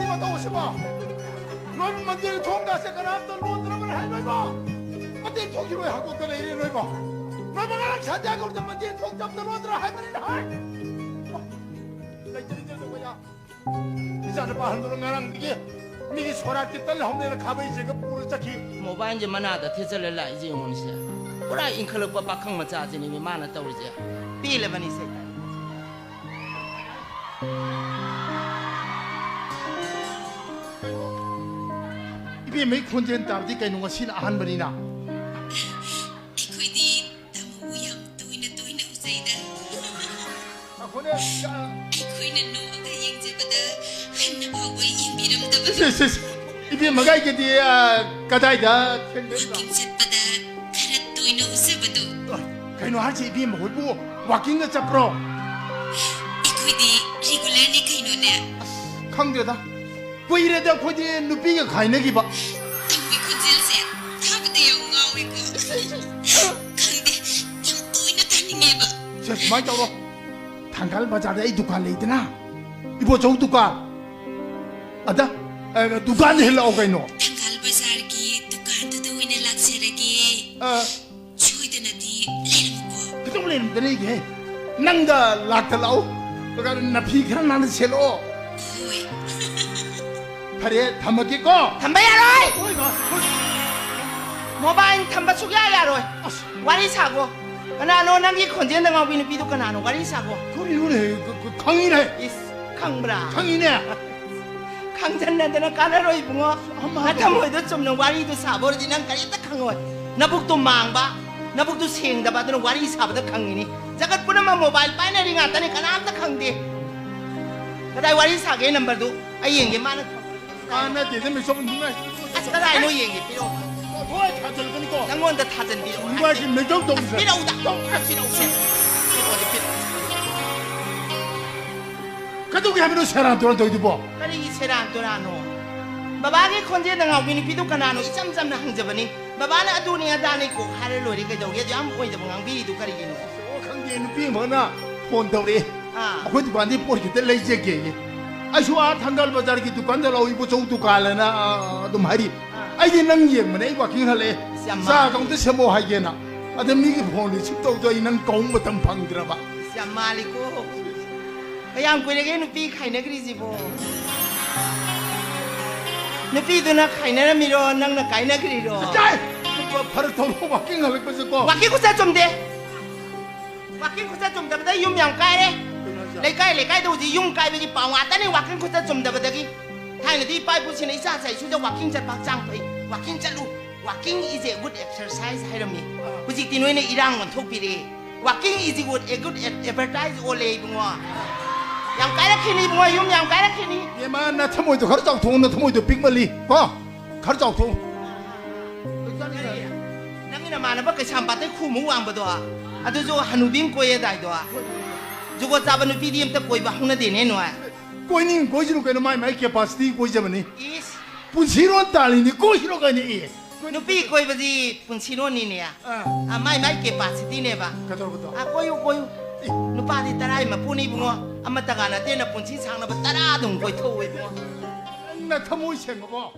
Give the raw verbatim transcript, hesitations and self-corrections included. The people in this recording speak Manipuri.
ꯀꯩꯅꯣ ꯇꯧꯕꯁꯤꯕꯣ? ꯅꯣꯏꯕꯨ ꯃꯟꯗꯤꯔ ꯊꯣꯡꯒꯥꯁꯦ ꯀꯅꯥꯝꯇ ꯂꯣꯟꯗ꯭ꯔꯕꯅꯦ ꯍꯥꯏ ꯅꯣꯏꯕꯣ? ꯃꯟꯗꯤꯔ ꯊꯣꯡꯁꯤ ꯂꯣꯏ ꯍꯥꯡꯗꯣꯛꯇ ꯂꯩꯔꯦ ꯅꯣꯏꯕꯣ? ꯅꯣꯏꯕꯨ ꯉꯔꯥꯡ ꯁꯟꯗ꯭ꯌꯥ ꯀꯧꯕꯗ ꯃꯟꯗꯤꯔ ꯊꯣꯡ ꯆꯞꯇ ꯂꯣꯟꯗ꯭ꯔꯥ ꯍꯥꯏꯕꯅꯤꯅ ꯍꯥꯏ? ꯂꯩꯇ꯭ꯔꯗꯤ ꯆꯠꯂꯣ ꯀꯌꯥ? ꯏꯆꯥ ꯅꯨꯄꯥ ꯑꯍꯟꯗꯨꯅ ꯉꯔꯥꯡꯗꯒꯤ ꯃꯤꯒꯤ ꯁꯣꯔꯥꯠꯀꯤ ꯇꯜ ꯍꯧꯅꯦꯅ ꯈꯥꯕꯩ ꯆꯦꯡꯒ ꯄꯨꯔ ꯆꯠꯈꯤ꯫ ꯃꯣꯕꯥꯏꯜꯁꯦ ꯃꯅꯥꯗ ꯊꯦꯠꯆꯜꯂ ꯂꯥꯛꯏꯁꯦ ꯌꯦꯡꯉꯨꯅꯦꯁꯦ꯫ ꯄꯨꯔꯥ ꯏꯟꯈꯠꯂꯛꯄ ꯄꯥꯈꯪ ꯃꯆꯥꯁꯤꯅꯦꯃꯤ ꯃꯥꯅ ꯇꯧꯔꯤꯁꯦ꯫ ꯄꯦꯜꯂꯕꯅꯤ ꯁꯦ꯫ ꯏꯕꯦꯝꯃꯩ ꯈꯣꯟꯖꯦꯜ ꯇꯥꯕꯗꯤ ꯀꯩꯅꯣ ꯉꯁꯤꯅ ꯑꯍꯥꯟꯕꯅꯤꯅ? ꯑꯩꯈꯣꯏꯗꯤ ꯇꯥꯃꯣꯕꯨ ꯌꯥꯝ ꯇꯣꯏꯅ ꯇꯣꯏꯅ ꯎꯖꯩꯗ꯫ ꯑꯩꯈꯣꯏꯅ ꯀ- ꯑꯩꯈꯣꯏꯅ ꯅꯣꯛꯑꯒ ꯌꯦꯡꯖꯕꯗ ꯍꯟꯅ ꯐꯥꯎꯕ ꯌꯦꯡꯕꯤꯔꯝꯗꯕꯗꯣ꯫ ꯏꯁ, ꯏꯁ, ꯏꯁ꯫ ꯏꯕꯦꯝꯃꯒ ꯑꯩꯒꯗꯤ, ꯑ, ꯀꯗꯥꯏꯗ ꯊꯦꯡꯅꯩꯕ? ꯋꯥꯀꯤꯡ ꯆꯠꯄꯗ ꯈꯔ ꯇꯣꯏꯅ ꯎꯖꯕꯗꯣ꯫ ꯑ, ꯀꯩꯅꯣ ꯍꯥꯏꯁꯦ, ꯏꯕꯦꯝꯃ ꯍꯣꯏꯕꯨ ꯋꯥꯀꯤꯡꯒ ꯆꯠꯄ꯭ꯔꯣ? ꯑꯩꯈꯣꯏꯗꯤ ꯔꯤꯒꯨꯂꯔꯅꯤ ꯀꯩꯅꯣꯅꯦ꯫ ꯑꯁ, ꯈꯪꯗ꯭ꯔꯦꯗ꯫ ꯀꯨꯏꯔꯦꯗ ꯑꯩꯈꯣꯏꯗꯤ ꯅꯨꯄꯤꯒ ꯈꯥꯏꯅꯈꯤꯕ꯫ ꯇꯧꯏ ꯈꯣꯟꯖꯦꯜꯁꯦ ꯇꯥꯕꯗ ꯌꯥꯝ ꯉꯥꯎꯏꯀꯣ꯫ ꯈꯪꯗꯦ, ꯌꯥꯝ ꯇꯣꯏꯅ ꯇꯥꯅꯤꯡꯉꯦꯕ꯫ ꯁꯦ, ꯁꯨꯃꯥꯏꯅ ꯇꯧꯔꯣ꯫ ꯊꯪꯒꯥꯜ ꯕꯖꯥꯔꯗ ꯑꯩ ꯗꯨꯀꯥꯟ ꯂꯩꯗꯅ, ꯏꯕꯣꯆꯧ ꯗꯨꯀꯥꯟ꯫ ꯑꯗ, ꯑ, ꯗꯨꯀꯥꯟꯗ ꯍꯦꯜꯂꯛꯑꯣ ꯀꯩꯅꯣ꯫ ꯊꯪꯒꯥꯜ ꯕꯖꯥꯔꯒꯤ ꯗꯨꯀꯥꯟꯗꯨꯗ ꯑꯣꯏꯅ ꯂꯥꯛꯆꯔꯒꯦ꯫ ꯑ, ꯁꯣꯏꯗꯅꯗꯤ ꯂꯩꯔꯝꯃꯨꯀꯣ꯫ ꯀꯩꯗꯧ ꯂꯩꯔꯝꯗꯅ ꯂꯩꯒꯦ? ꯅꯪꯒ ꯂꯥꯛꯇ ꯂꯥꯛꯑꯣ꯫ ꯑꯗꯨꯒ ꯅꯐꯤ ꯈꯔ ꯅꯥꯟꯅ ꯁꯦꯠꯂꯛꯑꯣ꯫ ꯍꯣꯏ꯫ ꯐꯔꯦ, ꯊꯝꯃꯒꯦꯀꯣ꯫ ꯊꯝꯕ ꯌꯥꯔꯣꯏ! ꯍꯣꯏ, ꯃꯥ, ꯍꯣꯏ꯫ ꯃꯣꯕꯥꯏꯜ ꯊꯝꯕ ꯁꯨꯛꯌꯥ ꯌꯥꯔꯣꯏ꯫ ꯑꯁ꯫ ꯋꯥꯔꯤ ꯁꯥꯒꯣ꯫ ꯀꯅꯥꯅꯣ ꯅꯪꯒꯤ ꯈꯣꯟꯖꯦꯜꯗ ꯉꯥꯎꯕꯤ ꯅꯨꯄꯤꯗꯣ? ꯀꯅꯥꯅꯣ? ꯋꯥꯔꯤ ꯁꯥꯒꯣ꯫ ꯀꯔꯤꯅꯣꯅꯦ? ꯈ-, ꯈ-, ꯈꯪꯉꯤꯅꯦ꯫ ꯏꯁ, ꯈꯪꯕ꯭ꯔꯥ? ꯈꯪꯉꯤꯅꯦ꯫ ꯈꯪꯖꯟꯅꯗꯅ ꯀꯥꯟꯅꯔꯣꯏ ꯏꯕꯨꯡꯉꯣ꯫ ꯑꯃ ꯍꯥꯏꯕ꯫ ꯅꯊꯃꯣꯏꯗꯣ ꯆꯨꯝꯅ ꯋꯥꯔꯤꯗꯣ ꯁꯥꯕ ꯑꯣꯏꯔꯗꯤ ꯅꯪ ꯀꯔꯤꯝꯇ ꯈꯪꯉꯣꯏ꯫ ꯅꯕꯨꯛꯇꯣ ꯃꯥꯡꯕ, ꯅꯕꯨꯛꯇꯣ ꯁꯦꯡꯗꯕ, ꯑꯗꯨꯅ ꯋꯥꯔꯤ ꯁꯥꯕꯗ ꯈꯪꯉꯤꯅꯤ꯫ ꯖꯒꯠ ꯄꯨꯝꯅꯃꯛ ꯃꯣꯕꯥꯏꯜ ꯄꯥꯏꯅꯔꯤ ꯉꯥꯛꯇꯅꯤ, ꯀꯅꯥꯝꯇ ꯈꯪꯗꯦ꯫ ꯀꯗꯥꯏ ꯋꯥꯔꯤ ꯁꯥꯒꯦ ꯅꯝꯕꯔꯗꯨ? ꯑꯩ ꯌꯦꯡꯒꯦ, ꯃꯥꯅ ꯀꯥꯟꯅꯗꯦꯗ, ꯃꯤꯆꯝ ꯅꯨꯡꯉꯥꯏ꯫ ꯑꯁ, ꯀꯗꯥꯏꯅꯣ ꯌꯦꯡꯒꯦ, ꯄꯤꯔꯛꯑꯣ꯫ ꯂꯣꯏ ꯊꯥꯖꯤꯜꯂꯛꯀꯅꯤꯀꯣ꯫ ꯅꯪꯉꯣꯟꯗ ꯊꯥꯖꯤꯟꯕꯤꯔꯛꯑꯣ꯫ ꯅꯨꯡꯉꯥꯏꯒꯤ ꯃꯩꯇꯧ ꯇꯧꯁꯦ꯫ ꯄꯤꯔꯛꯎꯗ꯫ ꯄꯤꯔꯛꯎꯁꯦ꯫ ꯄꯤꯔꯛꯑꯣꯗꯤ ꯄꯤꯔꯛꯑꯣ꯫ ꯀꯩꯗꯧꯒꯦ ꯍꯥꯏꯕꯅꯣ ꯁꯦꯔꯥꯟ ꯇꯨꯔꯥꯟ ꯇꯧꯔꯤꯗꯨꯕꯣ? ꯀꯔꯤꯒꯤ ꯁꯦꯔꯥꯟ ꯇꯨꯔꯥꯟꯅꯣ? ꯕꯕꯥꯒꯤ ꯈꯣꯟꯖꯦꯜꯗ ꯉꯥꯎꯕꯤ ꯅꯨꯄꯤꯗꯨ ꯀꯅꯥꯅꯣ? ꯏꯆꯝ ꯆꯝꯅ ꯍꯪꯖꯕꯅꯤ꯫ ꯕꯕꯥꯅ ꯑꯗꯨꯅꯤ ꯑꯗꯥꯅꯤ ꯀꯣꯛ ꯍꯥꯏꯔ ꯂꯣꯏꯔꯦ, ꯀꯩꯗꯧꯒꯦ? ꯑꯗꯨ ꯌꯥꯝ ꯑꯣꯏꯗꯕ ꯉꯥꯡꯕꯤꯔꯤꯗꯨ ꯀꯔꯤꯒꯤꯅꯣ? ꯑꯣ, ꯈꯪꯗꯦ, ꯅꯨꯄꯤ ꯑꯃꯅ ꯐꯣꯟ ꯇꯧꯔꯛꯑꯦ꯫ ꯑꯥ꯫ ꯑꯩꯈꯣꯏ ꯗꯨꯀꯥꯟꯗꯒꯤ ꯄꯣꯠ ꯈꯤꯇ ꯂꯩꯖꯒꯦꯌꯦ꯫ ꯑꯩꯁꯨ ꯑꯥ ꯊꯪꯒꯥꯜ ꯕꯖꯥꯔꯒꯤ ꯗꯨꯀꯥꯟꯗ ꯂꯧꯏ, ꯏꯕꯣꯆꯧ ꯗꯨꯀꯥꯟ ꯑꯅ, ꯑ, ꯑꯗꯨꯝ ꯍꯥꯏꯔꯤ꯫ ꯑꯥ꯫ ꯑꯩꯗꯤ ꯅꯪ ꯌꯦꯡꯕꯅꯦ, ꯑꯩ ꯋꯥꯀꯤꯡ ꯍꯜꯂꯛꯑꯦ꯫ ꯑꯁ, ꯌꯥꯝ ꯆꯥ ꯃꯥꯜꯂꯤ꯫ ꯑꯝꯇ ꯁꯦꯝꯃꯛꯑꯣ ꯍꯥꯏꯒꯦꯅ꯫ ꯑꯗ ꯃꯤꯒꯤ ꯐꯣꯟ ꯔꯤꯁꯤꯞ ꯇꯧꯗꯣ ꯑꯩ ꯅꯪ ꯀꯧ ꯃꯇꯝ ꯐꯪꯗ꯭ꯔꯕ꯫ ꯑꯁ, ꯌꯥꯝ ꯃꯥꯜꯂꯤꯀꯣ꯫ ꯀꯌꯥꯝ ꯀꯨꯏꯔꯒꯦ ꯅꯨꯄꯤ ꯈꯥꯏꯅꯈ꯭ꯔꯤꯁꯤꯕꯣ? ꯅꯨꯄꯤꯗꯨꯅ ꯈꯥꯏꯅꯔꯝꯃꯤꯔꯣ, ꯅꯪꯅ ꯀꯥꯏꯅꯈ꯭ꯔꯤꯔꯣ? ꯆꯥꯏ! ꯐꯔꯛ ꯊꯧꯔꯣ, ꯋꯥꯀꯤꯡ ꯍꯜꯂꯛꯄꯁꯦꯀꯣ꯫ ꯋꯥꯀꯤꯡ ꯈꯨꯆꯠ ꯆꯨꯝꯗꯦ꯫ ꯋꯥꯀꯤꯡ ꯈꯨꯆꯠ ꯆꯨꯝꯗꯕꯗ ꯌꯨꯝ ꯌꯥꯝ ꯀꯥꯏꯔꯦ꯫ ꯀꯩꯅꯣ ꯍꯥꯏꯁꯦ? ꯂꯩꯀꯥꯏ ꯂꯩꯀꯥꯏꯗ ꯍꯧꯖꯤꯛ ꯌꯨꯝ ꯀꯥꯏꯕꯒꯤ ꯄꯥꯎ ꯉꯥꯛꯇꯅꯤ, ꯋꯥꯀꯤꯡ ꯈꯨꯆꯠ ꯆꯨꯝꯗꯕꯗꯒꯤ꯫ ꯊꯥꯏꯅꯗꯤ ꯏꯄꯥ ꯏꯄꯨꯁꯤꯡꯅ ꯏꯆꯥ ꯆꯥꯏꯁꯨꯗ ꯋꯥꯀꯤꯡ ꯆꯠꯄ ꯍꯛꯆꯥꯡ ꯐꯩ, ꯋꯥꯀꯤꯡ ꯆꯠꯂꯨ, walking is a good exercise ꯍꯥꯏꯔꯝꯃꯤ꯫ ꯑꯥ꯫ ꯍꯧꯖꯤꯛꯇꯤ ꯅꯣꯏꯅ ꯏꯔꯥꯡ ꯑꯣꯟꯊꯣꯛꯄꯤꯔꯦ꯫ Walking is a good, a good ad-, advertise ꯑꯣꯜꯂꯦ ꯏꯕꯨꯡꯉꯣ꯫ ꯌꯥꯝ ꯀꯥꯏꯔꯛꯈꯤꯅꯤ ꯏꯕꯨꯡꯉꯣ, ꯌꯨꯝ ꯌꯥꯝ ꯀꯥꯏꯔꯛꯈꯤꯅꯤ꯫ ꯏꯃꯥ, ꯅꯊꯃꯣꯏꯗꯣ ꯈꯔ ꯆꯥꯎꯊꯣꯛꯑꯣ, ꯅꯊꯃꯣꯏꯗꯣ ꯄꯤꯛꯃꯜꯂꯤ ꯀꯣ꯫ ꯈꯔ ꯆꯥꯎꯊꯣꯛꯎ꯫ ꯅꯪꯒꯤ ꯅꯃꯥꯟꯅꯕ ꯀꯩꯁꯥꯝꯄꯥꯠꯇꯩ ꯈꯨꯃꯨꯛ ꯋꯥꯡꯕꯗꯣ, ꯑꯗꯨꯁꯨ ꯍꯅꯨꯕꯤ ꯑꯃ ꯀꯣꯏꯌꯦꯗꯥꯏꯗꯣ? ꯖꯨꯒꯣꯠ ꯆꯥꯕ ꯅꯨꯄꯤꯗꯤ ꯑꯝꯇ ꯀꯣꯏꯕ ꯍꯧꯅꯗꯦꯅꯦ ꯅꯣꯏ꯫ ꯀꯣꯏꯅꯤꯡ ꯀꯣꯏꯁꯅꯨ ꯀꯩꯅꯣ, ꯃꯥꯏ ꯃꯥꯏ capacity ꯀꯣꯏꯖꯕꯅꯤ꯫ ꯏꯁ꯫ ꯄꯨꯟꯁꯤꯔꯣꯟ ꯇꯥꯜꯂꯤꯅꯤ, ꯀꯣꯏꯁꯅꯨ ꯀꯩꯅꯣ, ꯑꯦ꯫ ꯅꯨꯄꯤ ꯀꯣꯏꯕꯗꯤ ꯄꯨꯟꯁꯤꯔꯣꯟꯅꯤꯅꯦ꯫ ꯑꯥ꯫ ꯑ, ꯃꯥꯏ ꯃꯥꯏ capacityꯅꯦꯕ꯫ ꯀꯩꯗꯧꯔꯕꯗꯣ? ꯑ, ꯀꯣꯏꯌꯨ, ꯀꯣꯏꯌꯨ꯫ ꯑꯦ꯫ ꯅꯨꯄꯥꯗꯤ ꯇꯔꯥꯏ ꯃꯄꯨꯅꯤ ꯏꯕꯨꯡꯉꯣ꯫ ꯑꯃꯠꯇꯒ ꯅꯠꯇꯦ, ꯅꯄꯨꯟꯁꯤ ꯁꯥꯡꯅꯕ ꯇꯔꯥ ꯑꯗꯨꯝ ꯀꯣꯏꯊꯣꯛꯎ ꯏꯕꯨꯡꯉꯣ꯫ ꯅꯪ ꯊꯃꯣꯏ ꯁꯦꯡꯉꯕꯣ?